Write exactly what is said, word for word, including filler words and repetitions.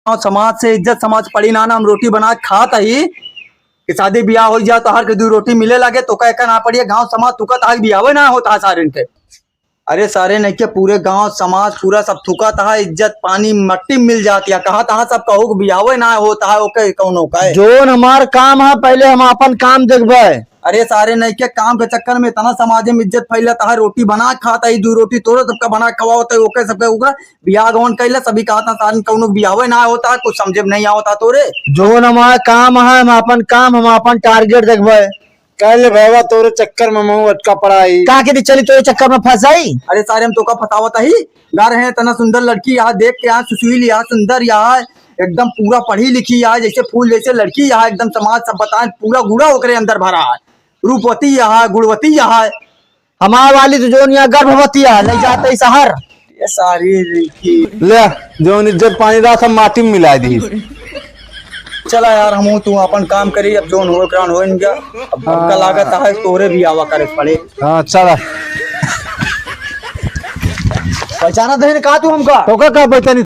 गाँव समाज से इज्जत समाज पड़ी ना, ना हम रोटी बना के खात ही कि शादी बियाह होइ जाए तो हर के दू रोटी मिले लगे, तोका एका ना पड़िया, गाँव समाज तोका तहाक बियाहे ना होत है सारिन के। अरे सारे नहीं के पूरे गांव समाज पूरा सब थुका तहा, इज्जत पानी मट्टी में मिल जाती है। कहा तहा सब कहू कि बियाहे ना होता है, ओके कौनो का है। जोन हमार काम है, पहले हम अपन काम देखबे। अरे सारे नहीं के काम के चक्कर में इतना समाज में इज्जत फैलता है, रोटी बना के खाता है, दू रोटी तोरे सबका बना के खवावत है, ओके सबके ओकरा बियाह गवन कैला, सभी कहा था सारे कौनो बियाहे ना होता है, कुछ समझे में नहीं आवता तोरे। जोन हमार काम है, हम अपन काम, हम अपन टारगेट देखबे। कहले भैया तोरे चक्कर में महू अटका पड़ा ही। का के चली तोरे चक्कर में फंस जाई? अरे सारे हम तोका फंसावत ही, गा रहे हैं इतना सुंदर लड़की यहाँ देख के यहाँ सुशील यहाँ सुंदर यहाँ एकदम पूरा पढ़ी लिखी यहाँ जैसे फूल जैसे लड़की यहाँ एकदम समाज सब बताए पूरा गुड़ा ओकरे अंदर भरा है। रूपवती यहाँ गुणवती यहाँ। हमार वाली तो जोन यहाँ गर्भवती है, ले जाते ही शहर। ये सारी लड़की। ले, जोन इज्जत पानी रहा सब माटी में मिला दी। चला यार, हमहू तू अपन काम करी, अब जोन हो करान हो इनका। अब हमका हाँ। लागत है तोरे भी आवा करे पड़े। हाँ, चला। पहचाना दे का तू हमका? तोका का पहचानी?